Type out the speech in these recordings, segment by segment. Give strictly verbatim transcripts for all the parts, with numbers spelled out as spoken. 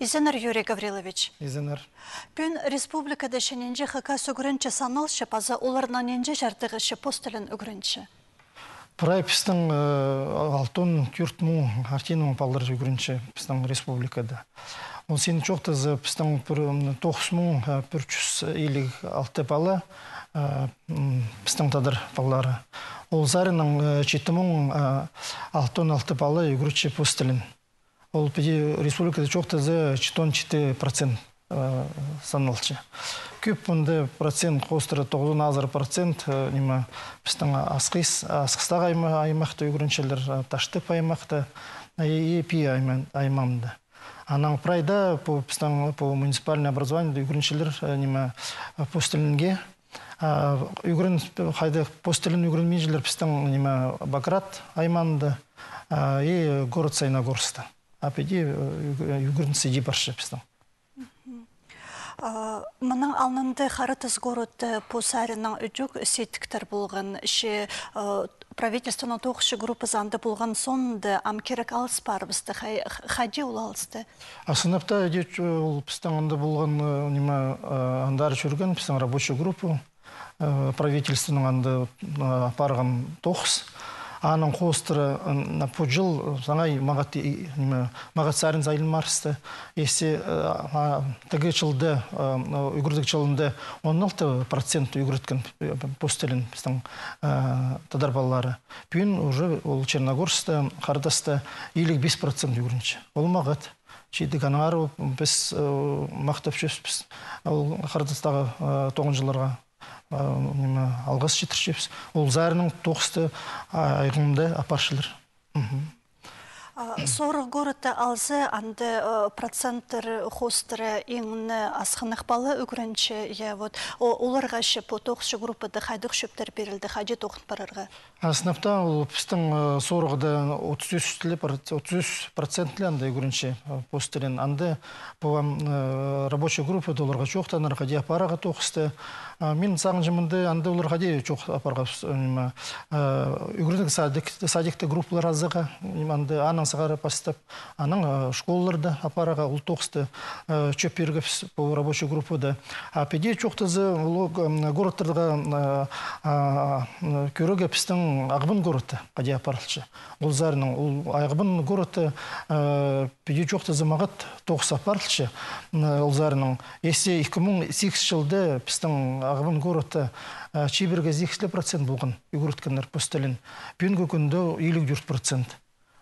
Изеннер, Юрий Гаврилович. Изеннер. Пӱӱн республикада че нинҷе хакас ӱгренҷі саналча, паза оларның нинҷе чардығ че пос тілін ӱгренче? Прай пістің, э, алтон тӧрт муң, артын муң палалар ӱгренче пістің республикада. Ол син чоохтаза, пістің пір, м, тоғыс муң, э, пір чӱс илиг алты пала, э, м, пістің тадар палалары. Ол саринаң, э, читі муң, э, алтон алты пала ӱгретче пос тілін. Ол піди республикада чоохтаза, читон читі процент, э, саналча. Кӧп мында процент, хоостыра тоғызон азыра процент, э, ниме, пістің Асхыс-, Асхыстағы айма-, аймахта ӱгренчелер, э, Таштып аймахта, э, и Пии айма-, аймағында. Анаң прайда пу пістің пу муниципальный образованиеде ӱгренчелер, э, ниме, э, пос тілінге. А, ӱгрен-, хайда пос тілін ӱгренминчелер пістің, ниме, Баграт аймағында, а, и город Саяногорскта. А піди, э, ӱг-, ӱгрен сиди парча пістің. А, мының алнында Хара Тас городта пу саринаң ӱдӱк сидіктер полған, че, э, правительствоның тоғысчы группазы анда полған соонда, ам кирек алыс парыбысты, хай-, х-, хайди ол алысты? А сынап та, иди, чу-, ол пістің анда полған, э, ниме, э, андар чӧрген пістің рабочий группа, э, правительствоның анда, э, апарған тоғыс. Аның хоостыра, э, на пу чыл, э, саңай мағат, и, ниме, мағат сарин сайланмарысты. Если, э, а, тігі чылда, э, ӱгредіг чылында он алты процент ӱгреткен, э, пос тілін пістің, э, тадар палалары. Пӱӱн уже ол Черногорскта, Хара Таста илиг пис процент ӱгренче. Ол мағат. Чидік аннаңар піс, э, махтапчабыс піс ол Хара Тастағы, э, тоғынҷыларға, э, ниме, алғыс читірчебіс. Ол саринаң тоғысты, а, айғында апарчалар. Мгм. А, Сорых городты алза, анда, э, проценттер хоостыра иң не асхынах пала ӱгренче, я, вот, о-, оларға че пу тоғысчы группада хайдағ чӧптер пирілді, хайди тоғын парарға? А сынап та, ол пістің, э, Сорыхта отыс ӱс тілі пар-, отыс ӱс процент тілі анда ӱгренче, э, пос тілін. Анда пу, ам, э, рабочий группада оларға чоохтанарға, хайди апарарға тоғысты. А мин сағынчам, анда, анда олар хайди чоох апарарға, э, ниме, э, ӱгредіг садик, садикте группалар азыға, ниме, анда анаң сығара пастап, анаң, э, школаларда апарарға ол тоғысты, э, чӧп пиргебіс пу рабочий группада. А піди чоохтаза, ол, м, городтарға, э, а, м, кӧрерге пістің Ағбан городта хайди апарылча. Ол саринаң, ол Ағбан городта, э, піди чоохтаза, мағат тоғыс апарылча, м, ол саринаң. Если ікі муң сигіс чылда пістің Ағбан городта, э, чибіргі сигіс ле процент полған ӱгреткеннер пос тілін, пӱӱнгі кӱнде илиг тӧрт процент.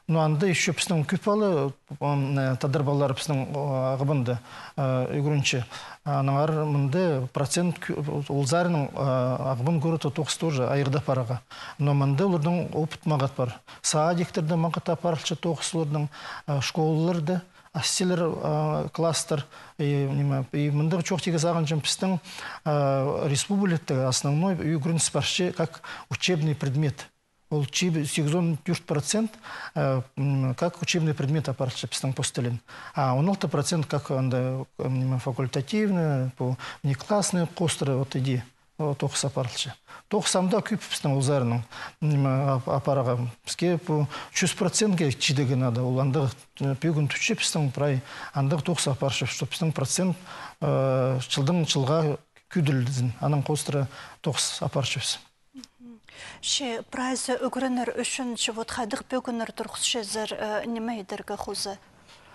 Но анда ещё пістің кӧп пала, м, э, тадар палалары пістің, о, Ағбанда, э, ӱгренче. Аннаңар мында процент кӧ-, ол саринаң, э, Ағбан городта тоғыс тоже айғыда парарға. Но мында оларның опыт мағат пар. Садиктерде мағат апарылча тоғыс оларның, э, школаларда, ас силер, э, класстар, и, ниме, и мында чоохтирға сағынчам, пістің, э, республикада основной ӱгреніс парча как учебный предмет. Ол чиб-, сигізон тӧрт процент, э, м, как учебный предмет апарылча пістің пос тілін. А он алты процент как анда, м, ниме, факультативный, пу внеклассный хоостыра, вот иди, о, тоғыс апарылча. Тоғыс ам даа кӧп пістің ол саринаң, ниме, ап-, апарарға. Піске пу чӱс процентке чидерге надо, ол андағ, э, пӧгін тутча пістің прай, андағ тоғыс апарча, чтоб пістің процент, э, чылдаң чылға кӧдірілзін, анаң хоостыра тоғыс апарчабыс. Че прайзы ӱгренер ӱчӱн, че вот хайдағ пӧгіннер турғысчазар, э, ниме идерге хоза?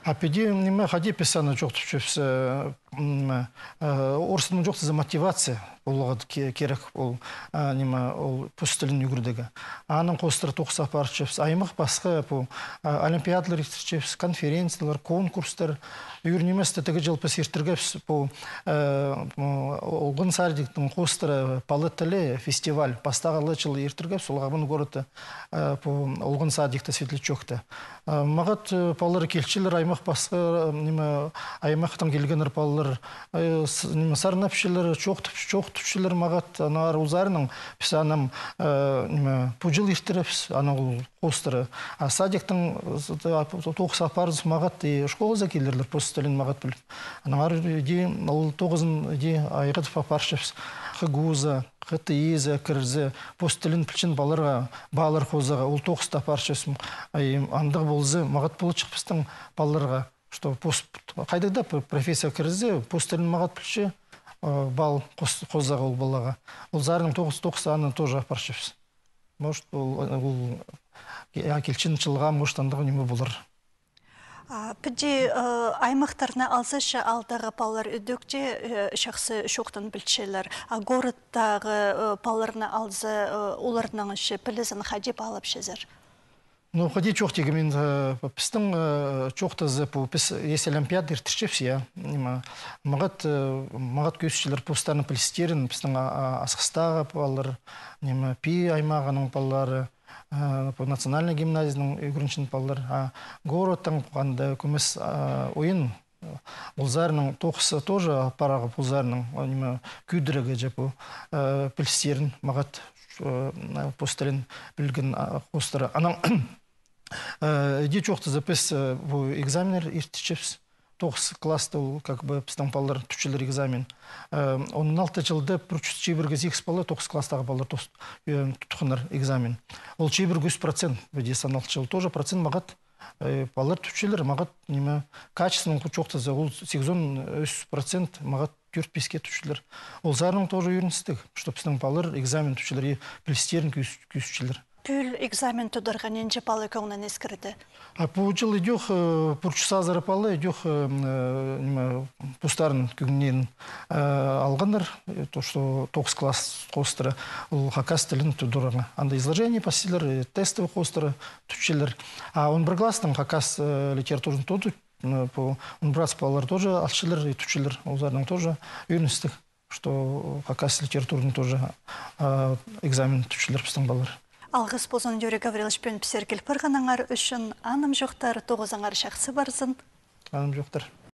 А піди, ниме, хайди піс аны чоохтапчабыс, э, м, э, орыстаң чоохтаза, мотивация поларға ке-, кирек ол, э, ниме, ол пос тілін ӱгредерге. Анаң хоостыра тоғыс апарчабыс. Аймах пасха пу, э, олимпиадалар иртірчебіс, конференциялар, конкурстар. Ӱр ниместе тігі чыл піс иртіргебіс пу, э, м, олған садиктің хоостыра пала тілі фестиваль. Пастағы ла чыл иртіргебіс ол Ағбан городта, э, пу олған садикта, Светлячокта. Э, мағат, э, палалар килчелер, аймах пасха, э, ниме, аймахтаң килгеннер палалар, э, с-, ниме, сарнапчалар, чоохтап-, чоохтапчалар мағат, аннаңар ол саринаң піс аны, э, ниме, пу чыл иртіребіс, анаң ол хоостыра. А садиктаң, э, с-, т-, ап-, тоғыс апарза мағат, и школаза килерлер, пос тілін мағат піліп. Аннаңар иди ол тоғызын иди айғадып апарчабыс. ХГУ-за, ХТИ-за кірзе, пос тілін пілчең палаларға, палалар хозаға, ол тоғысты апарчабыс. Ай, андағ полза, мағат поларҷых пістің палаларға. Что пос-, хайдағ даа пр-, профессия кірзе, пос тілін мағат пілче, э, балл хос-, хозарға ол палаға. Ол саринаң тоғыс, тоғыс аны тоже апарчабыс. Может, ол, ол, я, килчең чылға, может, андағ ниме полар. А, піди, э, аймахтарны алза, че аалдағы палалар ідӧк тее, э, чахсы чоохтан пілчелер. А городтағы, э, палаларны алза, э, оларның че пілізін хайди паалапчазар? Ну, хайди чоохтирға, мин, э, пістің, э, чоохтаза, пу, піс, если олимпиада иртірчебіс, я, ниме, мағат, э, мағат кӧзітчелер постарының пілістерін, пістің, а, а, Асхыстағы палалар, ниме, Пии аймағының палалары, э, пу национальный гимназияның ӱгренчең палалар, а городтаң пу анда кӧмес, а, ойын, ол саринаң тоғыс тоже апарарға, пу саринаң, а, ниме, кӧдірерге же пу, э, пілістерін, мағат, э, пос тілін пілген, а, хоостыра. Анаң, э, іди чоохтаза, піс, э, пу экзаменнер иртірчебіс. Тоғыс класста ол, как бы, пістің палалар тутчалар экзамен. Э, он алты чылда пір чӱс чибіргі сигіс пала тоғыс класстағы палалар тос-, э, тутханнар экзамен. Ол чибіргі ӱс процент, піди саналча, ол тоже процент мағат, э, палалар тутчалар, мағат, ниме, качествонаң чоохтаза, ол сигізон ӱс процент мағат тӧрт-песке тутчалар. Ол саринаң тоже ӧріністіг, что пістің палалар экзамен тутчалар и пілістерін кӧс-, кӧзітчелер. Пӱӱл экзамен тударға нинҷе пала кӧңнін ӧскірді? А пу чыл идӧк, э, пір чӱс азыра пала идӧк, э, м, э, ниме, постарының кӧңнін, э, алғаннар, э, то, что тоғыс класс хоостыра, ол хакас тілін тударға. Анда изложение пасчалар, э, тестовый хоостыра тутчалар. А он пір класстың хакас, э, литературазын тоже, м, пу он пір класс палалар тоже алчалар и тутчалар. Ол саринаң тоже ӧріністіг, что хакас литературазын тоже, а, экзамен тутчалар пістің палалар. Алғыс ползын, Юрий Гаврилович, пӱӱн пістерге киліп парғаныңар ӱчӱн. Анымҷохтар, тоғызыңар чахсы парзын. Анымҷохтар.